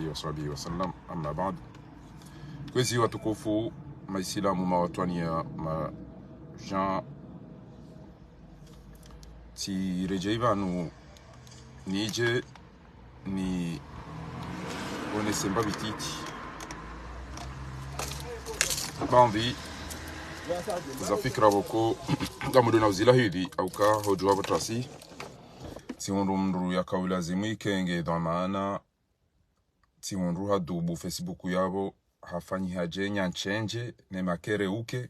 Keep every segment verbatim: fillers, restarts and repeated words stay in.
وصحبه وسلم. أما بعد. Kwezi watukufu, maisilamu, mawatwaniya, ma Jean, tsiredjeyi pvanu nidje nionese mbapvi titi baadhwi za fikira pvoko ngamdjo na uzilahidhi, hauka hodjuwa pvo tasi tsihundru mndru yakaulazimu ikenge dhwamana, tsihundru hadhubu Facebook yapvo, hafanyiha dje nyanshendje ne makere uke,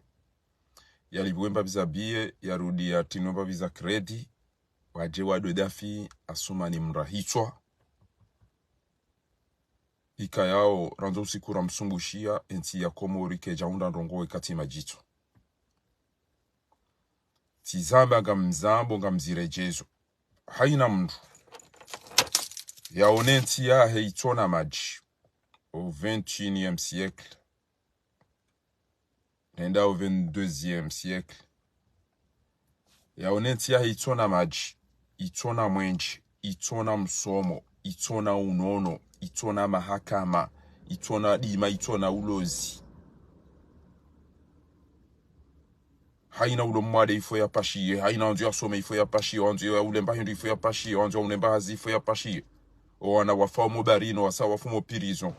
yalipvwe mbapvi za biye, yarudi yatinwe mbapvi za kredi, wadje wado dafi Asumani mrahitswa. Ikayao randzi usiku ramsumbushiya, entsi ya Komori kayidjahundra ndrongoo ikatsi madjitso. Tsizamba ngamzambo ngamziredjezo. Hayina mndru yaone ntsi yahe itsona madji au vingt et unième siècle, nenda au vingt-deuxième siècle. Yaone ntsi yahe itsona madji, itsona mwenje, itsona msomo, itsona unono, itsona mahakama, itsona dima, itsona ulozi. Hayina ulo mwade ifo yapashiye, hayina wandzo yasome ifo yapashiye, wandzo yaule mba hindru ifo yapashiye, wandzo yaule mba hazi ifo yapashiye. Owana wafa omo barini, wasa wafu omo prison.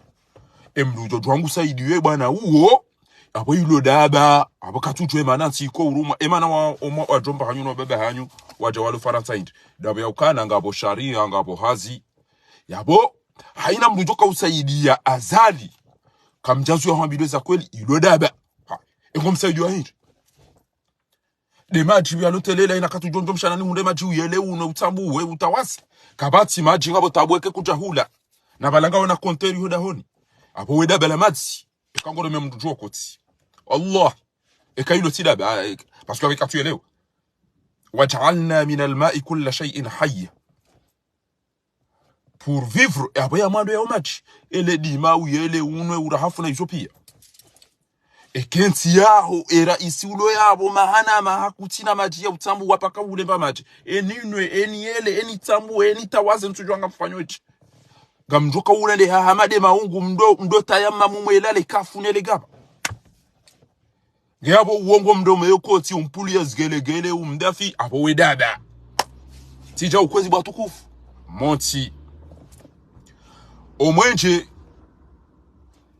Emndru udjo djuwa ngu saidiye bwana uwo, apvo ilo daba, apvo katsudjuwa emana ntsi iko urumwa, emana wa, omwa, wadjomba hanyu no baba hanyu, wadja walo Farantsa hindri. Daba ya ukana ngapvo shariya, ngapvo hazi. Yapvo, hayina mndru udjo kausaidiya Azali. Kamdjazu ya hwambilwe za kweli, ilo daba. Ha, engo msaidiya hindri. Nde madji yalotelela ina katsudjo ndjo mshana nihundre madji uyele unwe utsambuwe utawaze. Kapvatsi madji ngapvo tabu eke kudjahula. Na pvala ngawe na konteri hodahoni. Apvo we daba la madzi. Eka ngorome mndru djuwa kotsi. Allah. Eka ilo tsi daba, eka. Parce que avec katuyelewa. وجعلنا من الماء كل شيء حي. Pour vivre, e apvo ya mwando ya umadji. Ele dima uyele unwe urahafu na izo piya. Eke ntsi yaho, e raisi ulo yapvo, mahana maha kutsina madji ya utsambuwa paka ule mba madji. Eni nwe, eni yele, eni tsambuwe, eni tawaze ntsudjuwa ngamfanyo etsi. Ngamdjo kaule nde haha made maungu mdo, mdo tayamamu mwelale kafu nele gaba. Nge apvo uongo mndru mwe yo kotsi umpvuluwa zigelegele umdafi apvo we daba. Tsidja ukwezi bwa tukufu. Montsi. Omwenje,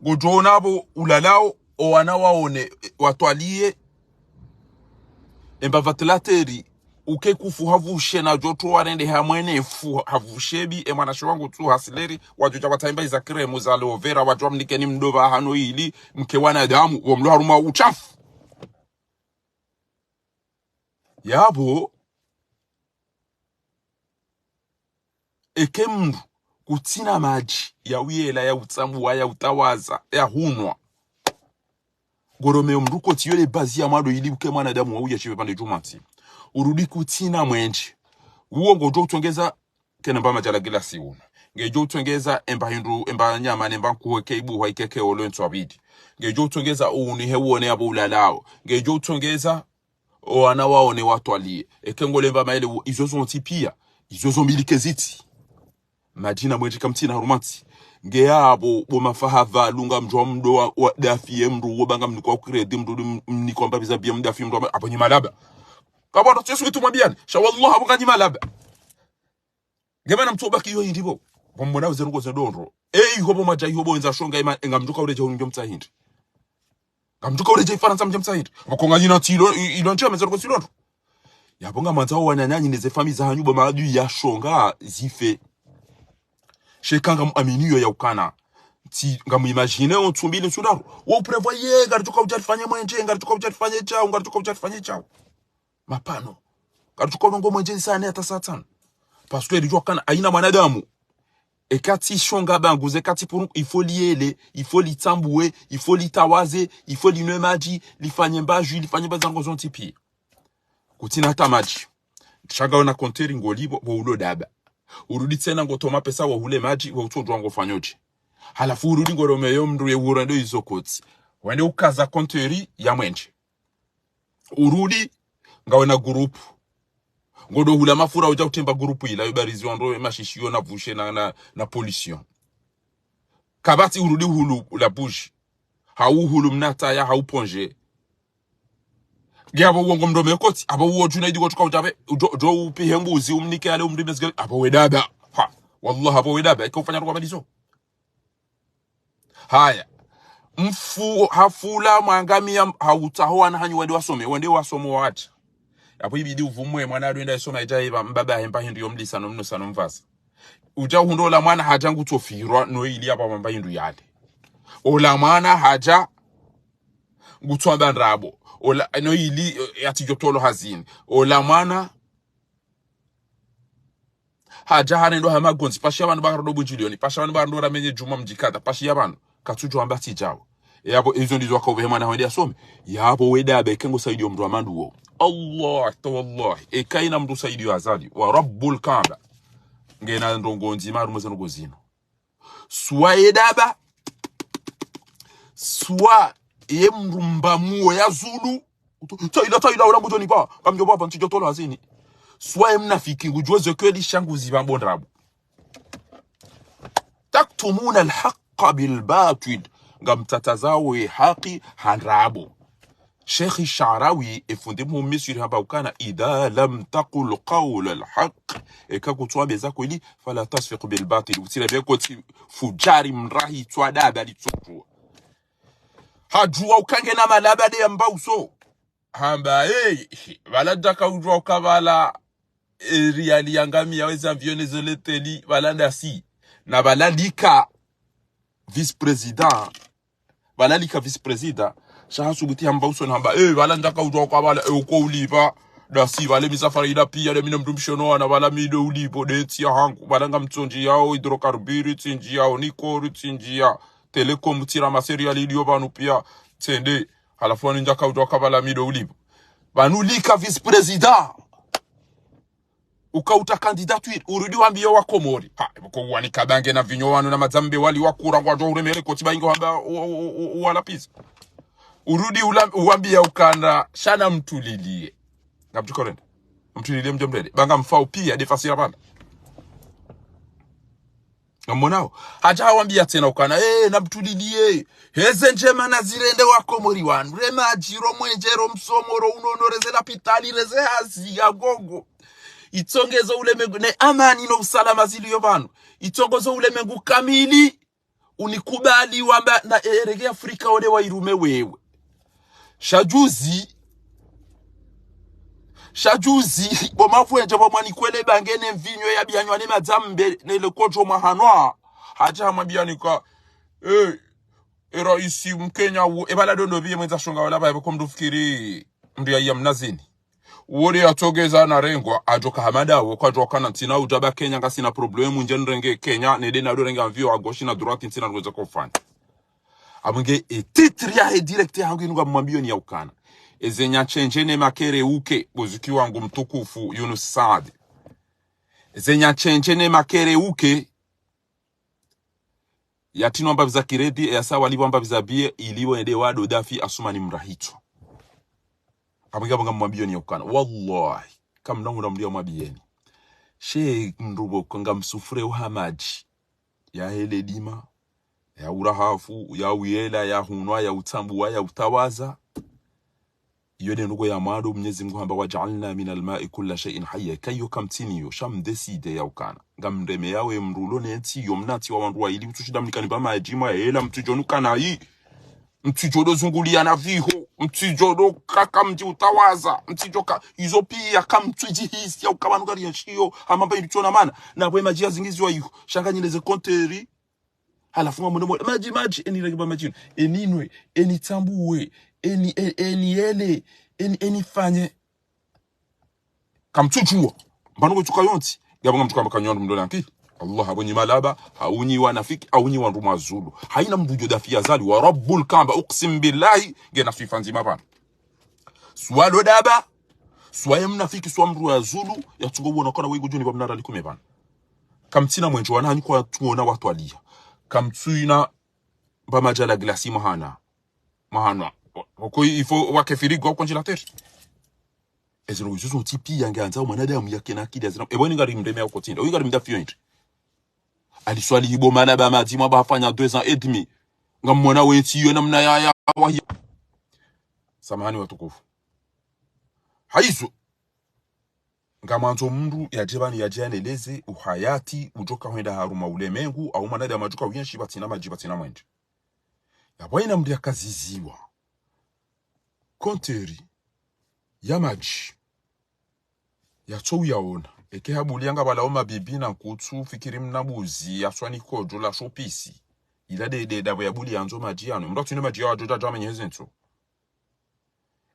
ngodjo ona apvo ulalao, owana waone, watwaliye, emba vatilateri, uke kufu havushe na djoto warende hamwene fu havushe bi, emwana shiwangu tu hasileri, wadjodja watsaimba iza kremu za lovera, wadjo wamnikeni mdopva hano ili, mke wanadamu, wo mlo harumwa uchafu. Yapvo, eke mndru kutsina madji ya uyela, ya utsambuwa, ya utawaza, ya hunwa. Ngorome yo mndru kotsi yole bazi ya mwando ili uke mwanadamu wa uya shive pande djumantsi. Urudi kutsina mwenje. Uwo ngodjo utsongeza kena mba madjala gilasi uno. Ngedjo utsongeza emba hindru, emba nyama, nemba nkuhu eke ibuhwa ikeke olo entswa bidi. Ngedjo utsongeza uuni he uone apvo ulalao. Ngedjo utsongeza owana waone watwaliye. Eke ngole mba maele u-, izo zontsi piya. Izo zo mbilike zitsi. Madji na mwenje kamtsina harumwa ntsi. Nge yapvo bo mafaha pvalu ngamdjo mdo wa, wa dafiye mndru wo ba ngamnikwa kredi mndru m-, mnikwa mbapvi za biya mdafi mndru wa ma-, apvo nyi malaba. Kapvwa ndo tsesu kitu mwambiyani. Sha wallah apvo nganyi malaba. Nge mana mtso baki yo hindri pvo. Pvo mbona uze rungo ze ndrongoo. Eyi iho pvo mwadja iho pvo wendza shonga ima, ngamdjo kauredjeyi unu ndjo mtsaha hindri. Ngamdjo kauredjeyi Farantsa mdje mtsaha hindri. Pvoko nganyi na ntsi ilo, i-, ilo ndjema ze ndrongoo zilo ndro. Yapvo ngamwandzo wananyanyi ne ze famiyi zahanyu bo maadui ya shonga zife. Sha eka ngamuaminiyo ya ukana. Ntsi ngamu imagine o ntsu mbili ntsu ndraru. Wo uprévoiye, ngaridjo kaudja rifanye mwenje, ngaridjo kaudja rifanye djau, ngaridjo kaudja rifanye djau. Mapvano. Ngaridjo kaulongo mwenje saa nne hata saa tsanu. Parce que ridjuwa ukana hayina mwanadamu. Eka tsi shonga bangu, ze katsi puru, il faut liyele, il faut litsambuwe, il faut litawaze, il faut linwe madji, lifanye mbadjwi, lifanye mba ze ndrongoo zontsi piya. Kutsina hata madji. Sha ngawe na konteri ngolipvo, pvo ulo daba. Urudi tsena ngotowa mapesa wo hule madji, wo utsodjuwa ngofanyo dje. Halafu urudi ngorome yo mndru ye urende izo kotsi. Wende ukaza konteri ya mwenje. Urudi, ngawe na gurupu. Ngodo hula mafura udja utemba gurupu ila, yo barizi wandro mashishiyo na vushe na, na, na pollution. Kapvatsi urudi uhulu la bougie. Hau uhulu mnataya, hau ponje. Nge apvo uwo ngo mndru mekoti, apvo uwo djuna idi kotuka utapve, udjo, udjo upihe mbuzi, umnike yale umrime zige, apvo we daba. Ha, wallah apvo we daba, ika ufanya ruwa malizo. Haya. Mfu, hafula mwangamia, hautsaho wana hanyu wende wasome, wende wasome wati. Apvo ibidi uvumwe, mwana ado enda isoma ita iba, mbaba hemba hindru yomlisa no mnosa no mvaza. Udja uhundro ola mwana hadja ngutsofirwa, no ili apvo mamba hindru yale. Ola mwana hadja ngutswamba ndrabo. Ola, no ili, eh, yatsidjotolo hazini. Ola mwana hadja harendo hama gondzi. Pashiya pvanu pvakarodo bundjilioni. Pashiya pvanu pvakarodo ramenye djuma mdjikata. Pashiya pvanu. Katsudjo amba tsi djawo. Yapvo, izo ndizo wakaupvehe mwana hwende yasome. Yapvo we daba, eka ngo saidiyo mndru wa mandru wo. Allah, ta wallahi. Eka ina mndru saidiyo Azali. Wa Rabbul Kaaba. Ngena ndrongo ndzima harumwa ze ndrongo zinu. Swa ye daba, swa ye mndru mba muo ya zulu. Uto, tayila, tayila, ula ngudjo nipa, kamdjo pvapva, ntsidjo tolo hazini. Swa ye mnafiki, ngudjuwa ze kweli sha nguzi pvambo ndrabo. تكتمون الحق بالباطل. Ngamtatazawo ye haki ha ndrabo. Sheikh Sharawi, e fundi mhuu Misri hamba ukana, إذا لم تقل قول الحق, eka kutsuwambeza kweli, فلا تسفق بالباطل. Utsirebe kotsi fujari mrahi tswa daba litsudjuwa. Hadjuwa uka ngena malaba de yamba uso. Hamba, hey, pvala ndjaka udjuwa uka pvala, e, riali ya ngamia weza avion zo leteli, pvala ndasi. Na pvala lika vice-président. Pvala lika vice-président, sha hasubuti hamba usoni hamba, eh, pvala ndjaka udjuwa uka pvala, eh, uko ulipva, ndasi pvale misafara ila piya, de mi na mndru mshe no wana, pvala mi de ulipvo, de ntsi ya hangu, pvala ngamtsondjiyao hydrocarbures, tsindjiyao nickel, tsindjiya télécom, tsira ma céréales iliyo pvanu piya, tsende, halafu wani ndjaka udjuwa uka pvala mi de ulipvo. Pvanu lika vice-président. Uka utsa candidature, urudi wambiye wa Komori. Ha, ko wani kabange na vinyo wanu na madzambe wali wakura ngwadjo uremele kotsi ba ingo hamba u-, u-, u-, u-, uwalapisa. Urudi ula-, uwambiya ukana sha namtuliliye. Ngamdjo korenda. Mtuliliye mdjo mrende. Ba ngamfao piya de fasira pvala. Ngamonao. Hadja hawambiya tsena ukana, eh, namtuliliye. Heze ndjema nazirende wa Komori wanu. Re madji, ro mwenje, ro msomo, ro unono, reze lapitali, reze hazi ya gogo. Itsongezo ulemengu, ne amani no usalama ziliyo pvanu. Itsongezo ulemengu kamili, unikubali wamba na erege Afrika wole wairume wewe. Sha juzi, sha juzi, bo mavwenje bo mwanikwele bange ne mvinyo ya biyanywa ne madzambe ne lekodjo mwahanwa. Hadja hamwambiya nika, eh, e raisi Mkenya wo, e pvala dondo piye mwendza shonga wala pvaye ko mndru fikiri, mndru ya iya mnazini. Wole yatsongeza na rengwa, adjoka hamada wo, kwadjoka na ntsina udja ba Kenya ngasina problème, ndje nrenge Kenya, nede na do renga mvio à gauche na droite ntsina ndrongo za kofanya. Amwenge e titre yahe direct ya hangu inu ngamwambiyo ni ya ukana. Eze nyanchenje ne makere uke, boziki wangu mtukufu Yunus Saad. Eze nyanchenje ne makere uke, yatsinwa mbapvi za kiredi, e yasa walipvwa mbapvi za biye, ilipvo nede wado dafi Asumani mrahitswa. Amwenge apvo ngamwambiyo ni ya ukana. Wallahi, kamna nguna mndru ya mwambiyeni. She mndru bo ngamsufure uha madji. Ya hele dima, ya urahafu, ya uyela, ya hunwa, ya utsambuwa, ya utawaza. Iyo de ndrongo ya mwando Mnyezi Mngu hamba, وجعلنا من الماء كل شيء حي. Kayo kamtsiniyo, sha mdécide ya ukana. Ngamreme yawe mndru ulo ne ntsi, yo mnatsi wa wandru waili, utsushinda mnikani ba madji mwa hela, mtsidjo nukana yi. Mtsidjo do zunguliya na viho, mtsidjo do kaka mdji utawaza, mtsidjo ka, izo piya kamtsudjihisi ya uka pvanu kari ya nshiyo, hama mba ili tsona mana, na pwe madji ya zingiziwa iho, sha nganyile ze konteri, halafu ngamwone mwe, madji, madji, eni rege ba madji, eni nwe, eni tsambuwe, eni, e-, eni ele, eni, eni fanye. Kamtsudjuwa. Mbanu kwetsuka yontsi. Yapvo ngamtsuka mba kanywa mndru mndro na nkili. Allah, apvo nyi malaba, hau nyi wanafiki, hau nyi wandru mwa zulu. Haina mndru udjo dafi ya Azali, wa Rabbul Kaaba, uksimu billahi, ngena swifa ndzima pvanu. Swa lo daba, swa ye mnafiki, swa mndru ya zulu, yatsungo wona kana wego djoni pva mnara likume pvanu. Kamtsina mwenje wana hanyu kwatsuona watwaliya. Kamtsina mba madji la glasi mahana. Mahana. Wako ifo wake frigo au congélateur. Ezilo izo zontsi piya nge andza mwanadamu yakena akili ya zina. Ebo ni ngari mreme ya ukotsinda. Uyi ngari mdafiyo ntsi. Ali Swalihi bo malaba madzi mwa ba hafanya deux ans et demi. Ngamwona wentsi iyo namna ya, ya, wa, ya. Samahani watukufu. Haizo. Ngamwandzo mndru yadje pvanu yadje yaneleze uhayati udjoka hwenda harumwa ulemengu, au mwanadamu adjoka uyenshi pvatsina madji, pvatsina mwendje. Yapvo hayina mndru yakaziziwa. Konteri ya madji. Yatso uyaona. Eke habuliya ngapvala o mabibi na nkutsu, fikiri mna mbuzi, yaswani kodjo la shopisi. Ila de, de, dapvo yabuliya yandzo madji yanu. Mndru atsine madji yawo adjo djadja amenye heze ntso.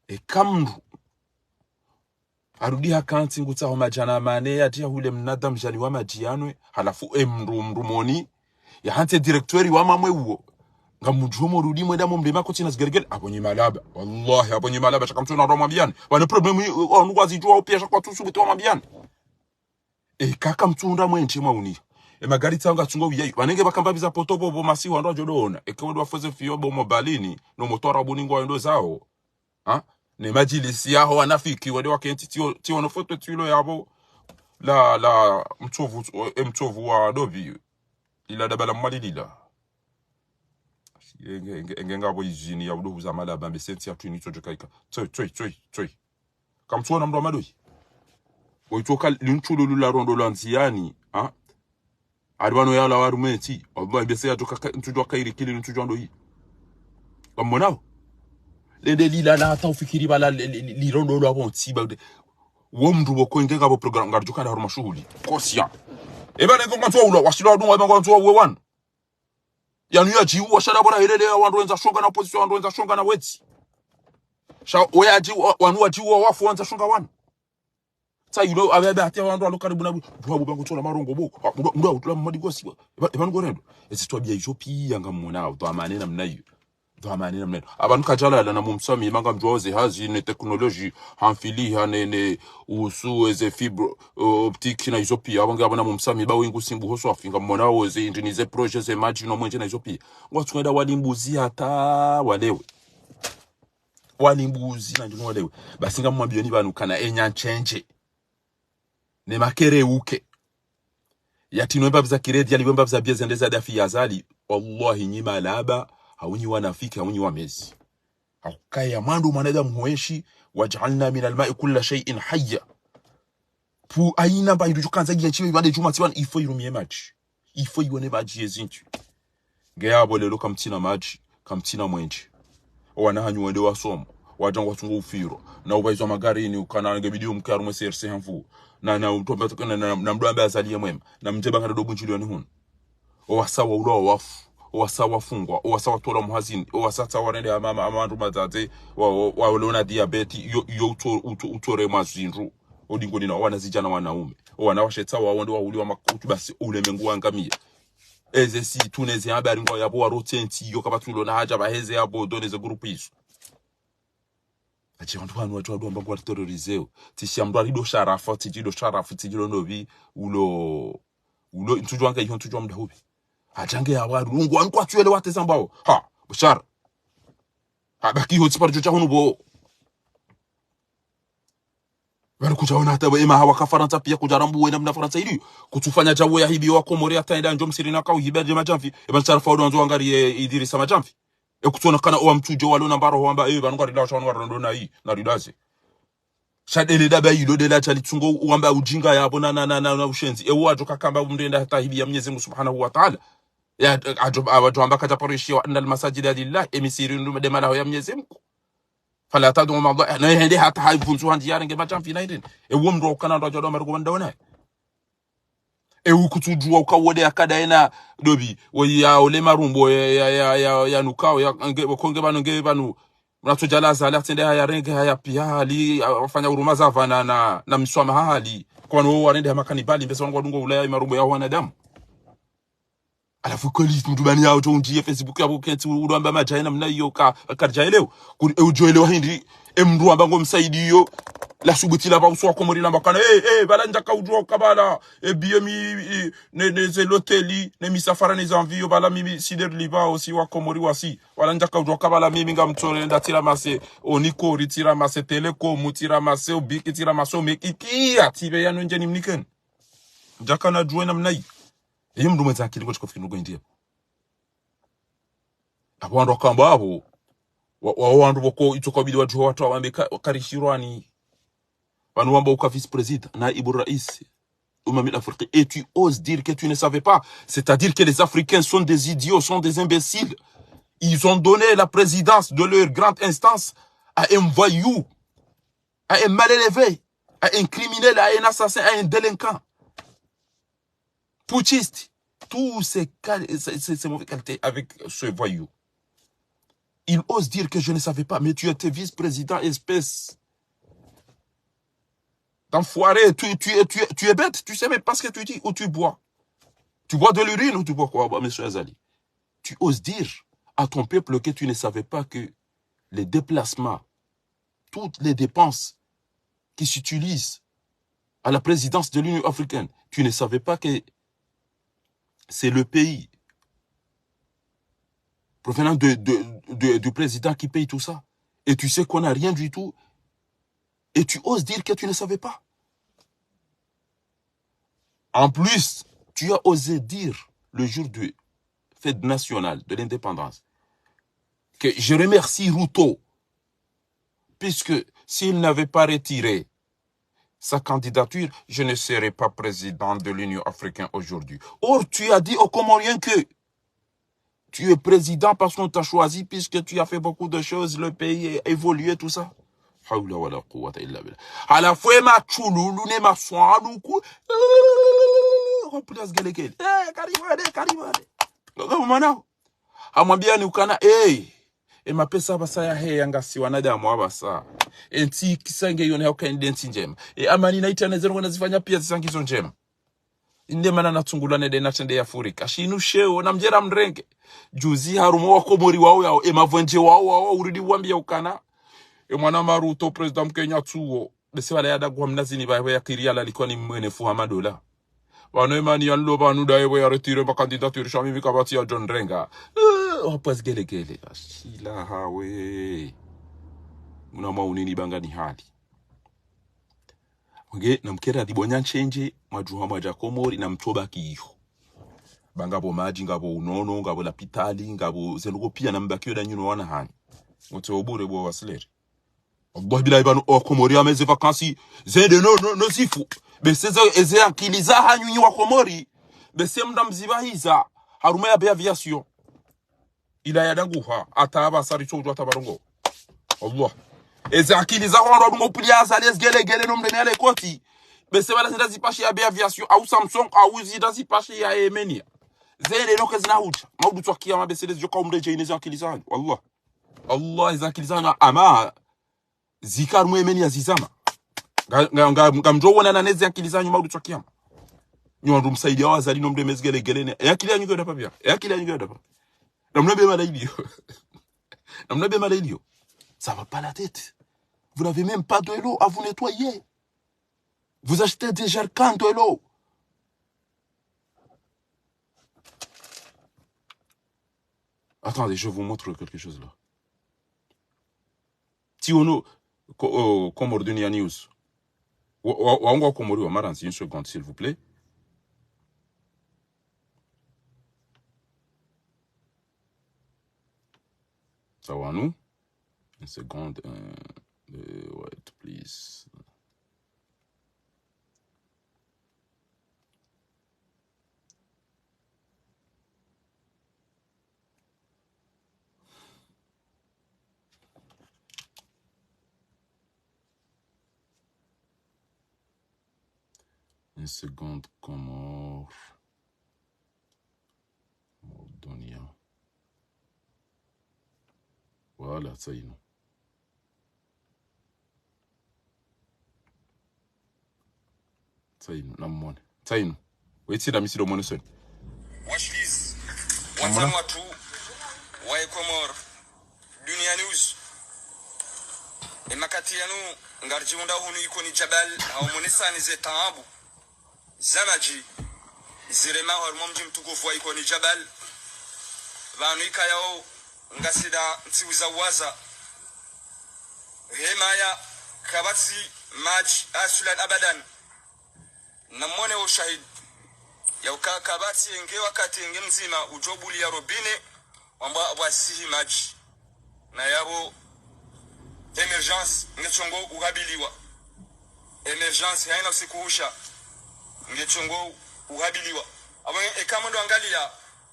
Eka mndru harudi hakantsi ngutsaho madjana mane yadje yahule mnadamu djani wa madji yanwe, halafu e mndru, mndru moni, yahantse directeur wa mamwe uwo. Ngamdjuo morudi mwenda mombe makoti na zigelegele. Apvo nyi malaba. Wallahi, apvo nyi malaba, sha kamtsuna ndo mwambiyani. Pvane problème, wanu ngwazidjuwa upia sha kwatsu subuti wamwambiyani. E kaka mtsunda mwenshi mwauniya. E magari tsawo ngatsungo wiyayi. Pvane nge pvakamba pviza poto pvo, pvo masihu wandru wadjo doona. Eke wende wafoze fiyo bo mobalini, no motwara buni ngwayendo zawo. Ha? Ne madjilisi yaho wanafiki, wende wakentsi tiyo, tiyo no foto tilo yapvo. La, la, mtsovu, e mtsovu wa dobi. Ila dabala mwali lila. Enge, enge, enge ngapvo izini ya udohuza malaba, mbe sentsi ya twini tso djokaika. Tsoi, tsoi, tsoi, tsoi. Kamtsuona mndru wa madoyi. Woyitsoka lintsu lulu la rondo la ndziyani, ha? Ali pvanu yala warume ntsi. Wallahi, mbe se yadjoka ka, ntsu djoka iri kili, ntsu djo ndoyi. Kamwonao? Lende lila na hata ufikiri pvala li, li, li, li rondo lwa pvo ntsi, ba, de. Wo mndru wo ko inge ngapvo programme, ngaridjoka na harumwa shuhuli. Conscient. Eba ne ngongo ntsu wa ulwa, washilwa wadunga, eba ngongo ntsu wa uwe wanu. Yanu yadjiwa shala bora helele ya wandru wendza shonga na opposition wandru wendza shonga na wetsi. Sha, we yadjiwa, wanu wadjiwa wafu wandza shonga wanu. Tsa yulo, abe, abe, hata wandru walo karibu na bu, bu, bu, bangu tsola marongo bo. Ah, mndru, mndru, mndru, mndru, gosi, eba, eba, nungo rendo. Ezi twabiya izo piya ngamwona, udhwamane namna iyo. Udhwamane namna iyo. Apvanu kadjalala na mumsami, manga mdjuwa oze hazi, ne technologie, hamfiliha, ne, ne, usu, eze fibre, euh, optique na izo piya, apvo nge apvo na mumsami, ba wingu simbu ho swafi, ngamwona oze, indrini ze projet ze madji no mwenje na izo piya. Ngwatsu wenda wali mbuzi hata walewe. Wali mbuzi na ndjinu walewe. Basi ngamwambiyoni pvanu kana enya ntsenje. Ne makere uke. Yatino wemba pviza kiredi, yali wemba pviza biye zende za dafi ya zali. Wallahi nyi malaba, hau nyi wanafiki, hau nyi wamezi. Haukaya mwandru mwanadamu huenshi, وجعلنا من الماء كل شيء حي. Pvo hayina mba hindru djukandza yenshi, ipvande djuma tsi pvanu, il faut irumiye madji. Il faut iwone madji yezintsu. Nge yapvo lelo kamtsina madji, kamtsina mwenje. Owana hanyu wende wasoma, wadja ngwatsungo ufiro. Na upvaizwa magarini, ukana nge bidi umke harumwa C R C hamvu. Na, na, utomba, na, na, na mndru ambe azaliye mwema. Na mdje banga ndo bundjiliyoni hunu. Owasa waulwa wafu, owasa wafungwa, owasa watolwa muhazini, owasa tsa warende hama, hama, hama wandru madzadze, wa, wa, wa, walona diabète, yo, yo utso, utso, utsore mazindru, odingoni na wana zidjana wanaume. Owana washe tsa wawonde wahuliwa makutu, basi ulemengu wangamiya. Eze si tune ze habari ngwayapvo warotse ntsi, yo kapvatsi ulona hadja pvaheze yapvo, done ze groupe izo. Atsi wandru wanu watsu wadjo amba ngwari terroriseo. Tsi sha mndru ari ndo sharafu, tsi dji ndo sharafu, tsi dji ndo ndopvi, ulo, ulo, ntsudjuwa nge iho, ntsudjuwa mndru hupvi. Atsi ange ya wari, ungu wanu kwatsu yelewa teza mbao. Ha, bushara. Ha, baki iho tsi paro djo tsa hunu bo. Pvanu kudjaona hata bo, ema hawa ka Farantsa piya kudjarambuwe namna Farantsa iliyo. Kutsufanya djawo ya hibi wa Komori hata yenda ndjo msiri na kauhiba dje madjamvi. Eba ntsarafa wado wandzo wangariye Idirisa madjamvi. E kutsona kana owa mtsudjo walo na mbaro hwamba, eh, pvanu ngarilawa sha wanu ngarilondo na yi, na ridaze. Sha dele daba ilo dela tsa litsungo uwamba ujinga yapvo na, na, na, na, na ushenzi. E uwadjo kakamba umrenda hata hibi ya Mnyezi Mungu Subhanahu wa Ta'ala. Ya, adjo, adjo amba kadja paro ishiya وأن المساجد لله, e misiri ndu de malaho ya Mnyezi Mungu. فلا تدعوا مع الله, na hende hata haivundzu handzi yarenge madjamvi na irene. E uwo mndru ukana ndo adjo ndo marigo wanda wanaye. E ukutsudjuwa ukawode akada ena dobi, we ya ole marumbo ya, ya, ya, ya, ya nukao, ya, nge, wakonge pvanu, nge pvanu, mnatsodjala azali, atsende haya renge, haya piya hali, afanya huruma za pvanu na, na, na miswama hali. Kwanu wo warende hama kanibali, mbese wangu wadungo ulaya marumbo ya wanadamu. Halafu kweli mndru bani yao tso undjiye Facebook yapvo kentsi udo amba madjayi namna iyo ka, karidja elewa. Kuri, e udjo elewa hindri, e mndru amba ngo msaidiyo, la subuti la pva uso wa Komori lamba kana, eh, eh, pvala ndjaka udjuwa ukabala, e biye mi, i, ne, ne ze loteli, ne misafara ne zamviyo, pvala mimi sider liba osi wa Komori wasi. Pvala ndjaka udjuwa ukabala mimi ngamtsore nda tira mase, Onikori tira mase, Telekomu tira mase, Obiki tira mase, Omeki, kiya, tibe ya nonje ni mnikeni. Ndjaka na djuwe namna iyo. Iyo mndru mwendza akili ngotsi kofikiri nuko india. Apvo wandru wakamba apvo, wa, wa, wandru pvoko itsoka bidi wadjuhe wandru wambe ka, karishirwani. Pvanu wamba uka vice-président, naïb rais, Umma al-Afriki, et tu oses dire que tu ne savais pas. C'est-à-dire que les Africains sont des idiots, sont des imbéciles. Ils ont donné la présidence de leur grande instance à un voyou, à un mal élevé, à un criminel, à un assassin, à un délinquant. Putschiste. Tous ces, qual- ces, ces- ces mauvaises qualités avec ce voyou. Il ose dire que je ne savais pas, mais tu étais vice-président, espèce d'enfoiré. Tu, tu, es- tu, es- tu es bête, tu sais même pas ce que tu dis ou tu bois. Tu bois de l'urine ou tu bois quoi, bah, monsieur Azali ? Tu oses dire à ton peuple que tu ne savais pas que les déplacements, toutes les dépenses qui s'utilisent à la présidence de l'Union africaine, tu ne savais pas que c'est le pays provenant de, de, de- du président qui paye tout ça. Et tu sais qu'on n'a rien du tout. Et tu oses dire que tu ne savais pas. En plus, tu as osé dire le jour de fête nationale de l'indépendance que je remercie Ruto, puisque s'il n'avait pas retiré sa candidature, je ne serais pas président de l'Union africaine aujourd'hui. Or, tu as dit aux Comoriens que tu es président parce qu'on t'a choisi, puisque tu as fait beaucoup de choses, le pays a évolué, tout ça. Hawla wala quwwata illa billah. Halafu e matshululu ne maswaluku, eh, wapvula zigelegele. Eh, karibuni, karibuni. Ngogo mwana. Hamwambia ni ukana, eh, e mapesa apvasa yaheya ngasi wanadamu apvasa. E ntsi kisa nge yone hauka inde ntsi ndjema. E amani na itana zero ngona zifanya pia zisa ngizo ndjema. Inde mana natsungulwa nende natrende ya Afrika. Shinu sheo, namdjera mrenge. Juzi harumwa wa Komori wao yao, e mavwenje wao wao, uridi wambia ukana. E mwana Maruto, président Mkenya tsuo. Bese wala yada guha mnazini bae ya kiri yala likwa ni mwene fuha madola. Pvanu emani ya nlo pvanu dae ya retire ma candidature sha mimi kapvatsi ya John Renga. Eh, wapvwa zigelegele. Ashila hawe. Muna mwaunini banga ni hali. Nge, namkera dibonya nchenje, mwadjuha mwadja Komori, na mtsoba kiyo. Ba ngapvo madji, ngapvo unono, ngapvo lapitali, ngapvo ze ndrongoo pia na mbakiyo da nyuno wana hanyu. Ngotso bure bo wasileri. Wallahi billahi pvanu o Komori ame ze vacances, zende no, no, no zifu. Bese ze, eze akili za hanyu nyi wa Komori. Bese mda mzibahiza, harumwa ya be aviation. Ila ya danguha, ata apvasa ritso udjuwa ata pvarongowa. Allah. Eze akili za hwandru wadungo upvili ya Azali ezigelegele no mndru ne ale koti. Bese pvala zinda zipashe ya be aviation, au Samsung, au zinda zipashe ya Yemenia. Zende no ke zina hudja. Maudu tswa kiyama bese lezi yoka umreje ine ze akili za hanyu. Allah. Allah, eze akili za hanyu ama zika harumwa emeni ya zizama. Nga, nga, nga, ngamdjo wona na neze akili za nyuma udu tswa kiyama. Nyi wandru msaidia wa Azali no mndru eme zigelegele ne. E akili ya nyuma ngiyo dapva pia. E akili ya nyuma ngiyo dapva. Namna be mala iliyo. Namna be mala iliyo. Ça va pas la tête. Vous n'avez même pas de l'eau à vous nettoyer. Vous achetez des jerrycans de l'eau. Attendez, je vous montre quelque chose là. Tsi ono, ko-, oh, Comores Dunia News. Wa, wa, wa, wa Comores wa Maranzi, une seconde, s'il vous plaît. Ça va, nous ? Une seconde, euh, euh, wait, please. Une seconde, Comores. Comores Dunia. Voilà, ça y est, non. Tsayinu, namwone. Tsayinu. Wetsi na misido mwone soni. Washilizi. Namwona? Wandzani watru wa Comores Dunia News. Emakati yanu ngaridjihundra hunu Ikoni Djabal, ha umonesani ze taabu za madji zirema harumwa mdji mtukufu wa Ikoni Djabal. Pvanu ikayao ngasi nda ntsihu za uwaza. Hemaya kapvatsi madji aswilan abadan. Namwone wo shahidi. Yauka kapvatsi enge wakati enge mdzima udjo buliya robinet, wambwa pvwazihi madji. Na yapvo émergence ngetsongo uhabiliwa. Émergence haina usiku husha, ngetsongo uhabiliwa. Apvo eka mwendo angaliya,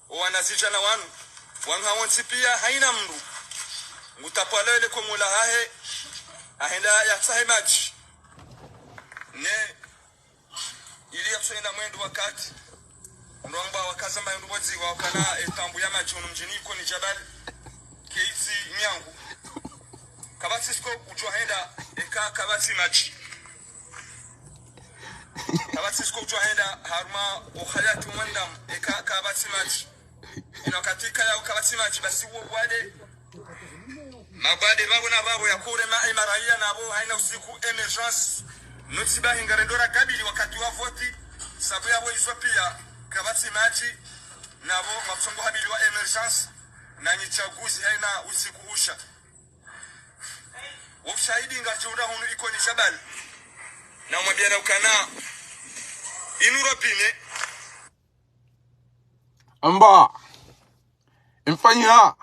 owanazidjana wanu, wanu hawontsi piya haina mndru ngutapwalo ele komola hahe, ahenda yatsahe madji. Ne ili yatsoenda mwendo wakati, ndo wamba wakaza mba ndo pvodziwa ukana etambu ya madji hunu mdjini Ikoni Djabal, keitsi nyangu. Kapvatsi siko udjo henda eka kapvatsi madji. Kapvatsi siko udjo henda harumwa uhayati wa mwanadamu eka kapvatsi madji. Ino wakati eka yauka kapvatsi madji, basi uwo uwade. Mabwade pvapvo na pvapvo yakurema emaraya napvo haina usiku émergence. Notsi bahi ngarendo rakabili wakati wa voti. Sabu yapvo izo piya kapvatsi madji. Napvo ngapvwatsongo habiliwa émergence. Nanyi tsaguzi haina usiku husha. Wo ushahidi ngarudjiunda hunu Ikoni Djabal. Na umwambiyana ukana inu robinet. Amba. Mfanyiha.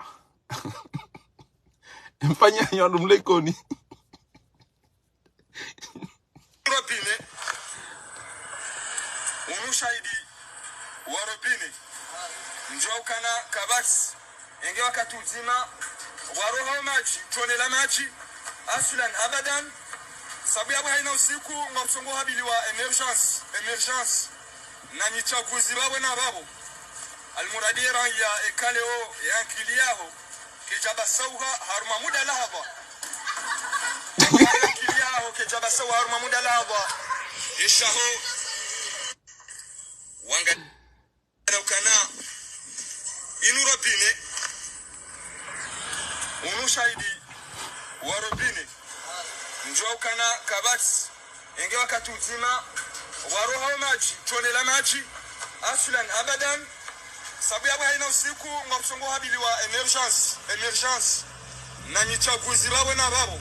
Mfanyiha nyo ndo mle Ikoni. Robinet. Unu ushahidi wa robinet. Ndjo ukana kapvatsi enge wakati udzima, waroha o madji, tone la madji, aslan abadan. Sabu yapvo haina usiku, ngapvwatsongo habiliwa émergence, émergence. Nanyi tsaguzi pvapvo na pvapvo. Almuradi eraya eka leo yankili yaho kedjabasauha harumwa muda lahadha. Eka yankili yaho kedjabasauha harumwa muda lahadha, eshaho wanga ukana inu robinet. Unu ushahidi wa robinet. Ndjo ukana kapvatsi enge wakati udzima, waroha o madji, tone la madji, aslan abadan. Sabu yapvo haina usiku, ngapvwatsongo habiliwa émergence, émergence. Nanyi tsaguzi pvapvo na pvapvo.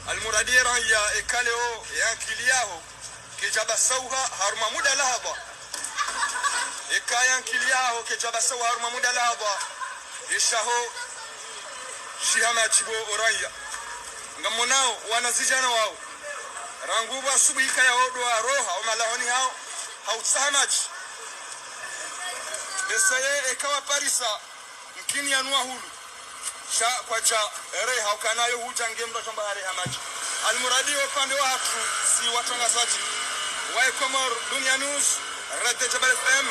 Almuradi eraya eka leo yankili yaho kedjabasauha harumwa muda lahadha. Eka yankili yaho kedjabasauha harumwa muda lahadha, eshaho shiha madji bo oraya. Ngamonao wanazidjana wao, rangu pvwa asubuhi kaya odo waroha omalahoni hawo hautsaha madji. Besa ye eka waparisa mkini yanu wahulu. Sha kwadja reha ukana yo hudja nge mndru atamba hareha madji. Almuradi wo upande wahatru si watrangazadji wa Comores Dunia News, Radio Djabal F M.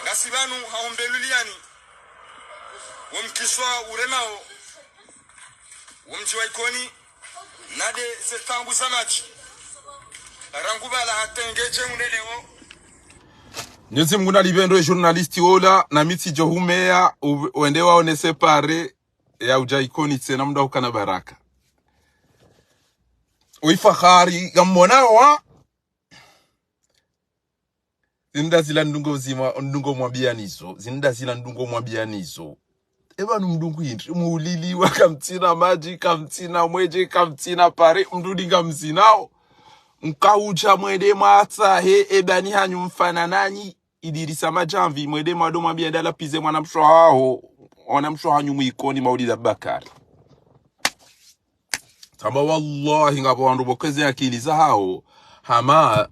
Ngasi pvanu ha umbeluliyani wo mkiswa uremao wo mdji wa Ikoni, nade ze tambu za madji. Rangu pvala hata ngedje unelewo. Mwenyezi Mungu nalipvendo e journaliste wola, na mi tsidjo humeya, u-, wende waonese pare ya udja Ikoni tsena mndru ukana baraka. Uifahari, ngamwona wa? Zinda zila ndrongoo zima, ndrongoo mwambiyanizo. Zinda zila ndrongoo mwambiyanizo. Eba nu mndru ngu hindri, muuliliwa, kamtsina madji, kamtsina mwendje, kamtsina pare, mndru dinga mzinao. Mkaudja mwende mwatsahe, eba ni hanyu mfana nanyi, Idirisa Madjamvi, mwende mwado mwambiye ndala pize mwanamshe waho, mwanamshe wahanyu Mwikoni Maulida Bakari. Tamba wallahi ngapvo wandru pvokweze akili zahawo, hama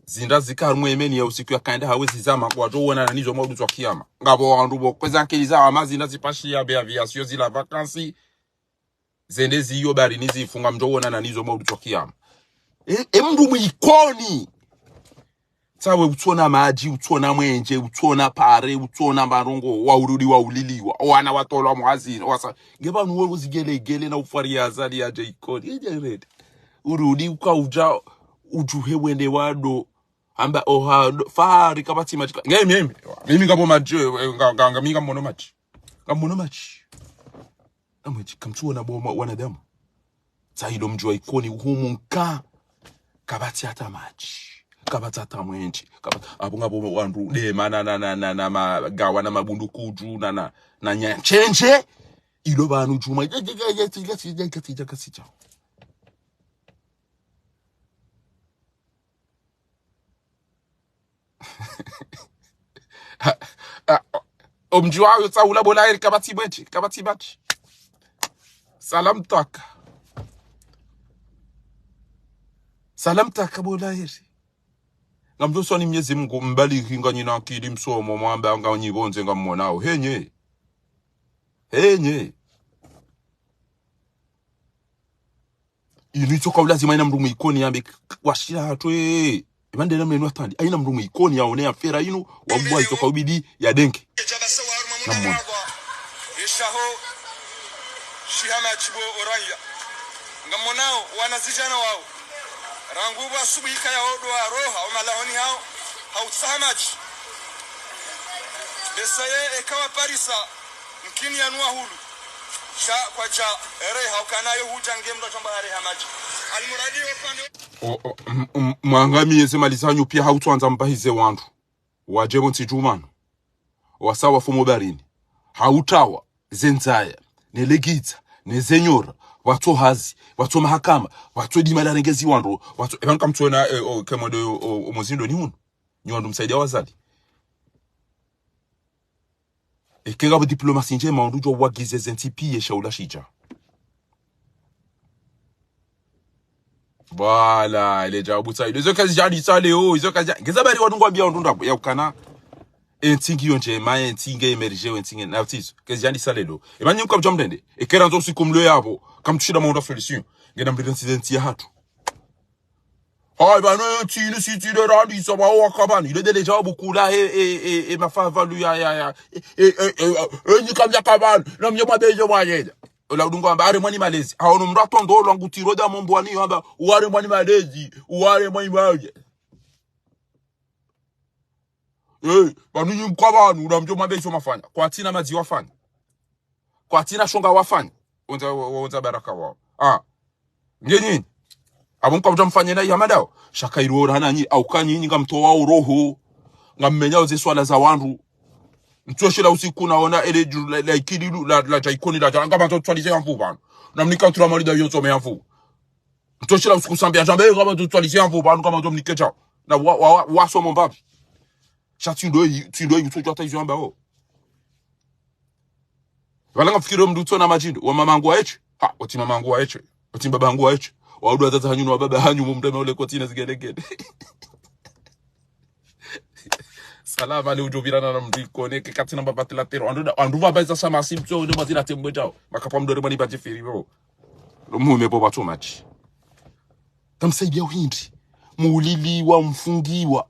zinda zika harumwa emeni ya usiku yakaenda hawe zizama, kwadjo wonana nizo maudu tswa kiyama. Ngapvo wandru pvokweze akili zahawo, hama zinda zipashiya be aviation zila vacances, zende ziyo bahari nizifunga mdjo wonana nizo maudu tswa kiyama. E, e mndru Mwikoni. Tsawe utsona madji, utsona mwendje, utsona pare, utsona marongo, waurudi wauliliwa, owana watolwa muhazini, wasa, nge pvanu wewe zigelegele na ufwari ya Azali yadje Ikoni, ije rede. Urudi ukaudja, udjuhe wende wado, hamba oha, do, fahari kapvatsi madji, ka-, nge mimi, mimi ngapvo madji, eh, nga, nga, nga, mi ngamono madji. Ngamono madji. Namwedji, kamtsuona bo ma-, wanadamu. Tsailo mdji wa Ikoni uhumu nka. Kapvatsi hata madji. Kapvatsi hata mwendje. Kapvatsi, apvo ngapvo wandru dema na, na, na, na, na magawa na mabunduku dju na, na, na nyanchendje. Ilo pvanu djuma. Gasi, gasi, gasi, gasi, gasi, gasi, gasi. Ha, ha, omdji wayo tsaula bo la heri kapvatsi bwetshi, kapvatsi bwetshi. Salam taka. Salam taka bo la heri. Ngamdjo swali Mnyezi Mungu, mbalighi, nganyina akili, msomo, mwamba, nganyi pvondze, ngammonao. Henye. Henye. Inu itsoka ulazimu haina mndru mwe Ikoni yambe k-, k-, washila hatru, eh. Eba ndena mnenu atandi. Haina mndru mwe Ikoni yaone affaire inu, wallahi itsoka ubidi yadenge. Ngammono. Ishaho, shiha madji bo oraya. Ngammonao, wanazidjana wao. Rangu bo asubuhi kaya odo aroha, omalahoni hao, hautsaha madji. Besa ye eka waparisa, mkini yanu wahulu. Sha kwadja, ere, haukana yo hudja nge mndru adjomba hare ha madji. Almuradi yo pvande. O, o, m-, m-, mwangamiye ze mali zanyu pia hautsuandza mpahize wandru. Wadje pvo ntsi djumanu. Wasa wafumo barini. Hautawa, ze ndzaya, ne legidza, ne ze nyora, pvatso hazi, pvatso mahakama, pvatso dima la rengezi wandru, pvatso, eba nkamtsona, eh, o, kemode, o, o, o mozindo ni hunu. Nyi wandru msaidia wazali. Eke ngapvo diplomasi ndjema wandru djo wagize ze ntsi piye shaula shidja. Voilà, ile djawabu tsa. Izo kazidjandisa leo, izo kazidja-, ngeza bari wandru ngwambia wandru ndrabo, ya ukana. Entsi ngiyo ndjema, entsi nge émergé, entsi nge, na utizo. Kazidjandisa leo. Eba nyi mkabudja mndrende. Eke randza usiku mlo yapvo, kamtsushinda mwaunda solution. Ngena mndrende ntsi ze ntsi ya hatru. Hayi, pvanu, eh, tsinu, si tsinu, randisa, wa, wa, kabanu. Ile ndele djawabu kula, eh, eh, eh, eh, mafavalu ya, ya, ya. Eh, eh, eh, eh, eh, nyi kamdja kabanu. Na mdje mwabezo mwayela. Ola udungu amba, haremwa ni malezi. Hawono mndru atrondolwa ngu tiro da mombwani, amba, uharemwa ni malezi, uharemwa ni malezi. Eh, pvanu nyi mkwa pvanu, na mdje mwabezo mafanya. Kwatsina madzi wafanya. Kwatsina shonga wafanya. Wonza, wonza baraka wao. Ah. Nge nyinyi. Apvo mkabudja mfanye na iya madao. Shaka ilo ora hananyi, au kanyi nyi ngamtowa uroho. Ngammenyao ze swala za wandru. Mtsoshila usiku naona ele dju la, la Ikililu, la, la dja Ikoni, la dja, ngamandzo tswalize ya mvu pvanu. Na mnika ntura mali da yo tsome ya mvu. Mtsoshila usiku sambi ya jambe, ngamandzo tswalize ya mvu pvanu, ngamandzo mnike djao. Na wa, wa, wa, wasomo mbapvi. Sha tsindo yi, tsindo yi, utsodjo hata izo ambao. Pvala ngamfikiri mndru utsona madjindo, wa mamangu wa eche. Ha, wati mamangu wa eche. Wati mbabangu wa eche. Waudu wadzadze hanyu no wababa hanyu mumdeme ule koti na zigelegele. Salama le udjo pvirana na mndru Ikoni, ke katsina mbapati la tero. Wandru da, wandru pvapva iza shama si mtso, ule mazila tembwe djao. Makapva mndru ule mani badjifiri pvo. Lo mume pvo pvatso madji. Kamsaidia uhindri. Muuliliwa, mfungiwa.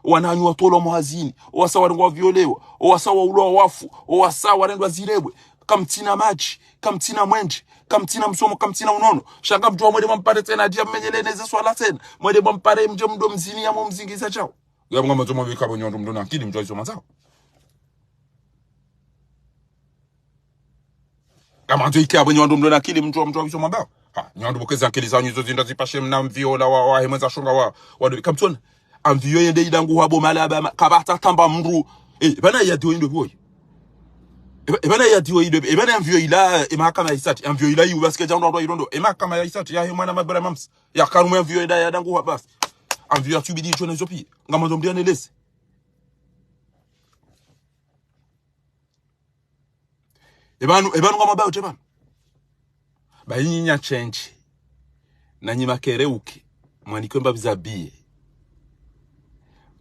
Wananyu watolwa muhazini. Owasa warengwa violewa. Owasa waulwa wafu. Owasa warendwa zirebwe. Kamtsina madji. Kamtsina mwendje. Kamtsina msomo. Kamtsina unono. Sha ngamdjuwa mwende mwampare tsena. Dia mmenyele neze swala tsena. Mwende mwampare mdje mdo mzini ya mumzingiza djao. Yapvo ngamandzo mwabika pvo nyi wandru mdo na akili mdjuwa izo mandzao. Ngamandzo ikia pvo nyi wandru mdo na akili mdjuwa, mdjuwa izo mwambao. Ha, nyi wandru pvokeza akili zanyu izo zinda zipashe mna mvio la wa, wa hemweza shonga wa, wa do, kamtsona. Amvio yende idangu hwa bo malaba, ma, kapvatsa tamba mndru. Eh, pvana ya diwo indo pvoyi. Eh, pvana ya diwo indo, eh, pvana amvio ila, eh, mahakama ya isati. Amvio ila yu, basi kedja ndo ndo ilondo. Eh, mahakama ya isati, ya hemwana mabara mams. Ya karume amvio ila ya dangu hwa basi. Amvio ya tsubidi icho na izo pia. Ngamandzo mdiane lese. Epvanu, epvanu ngamwambao tse pvanu. Ba inyi nya change. Na nyi makereuke. Mwanike mbapvi za biye.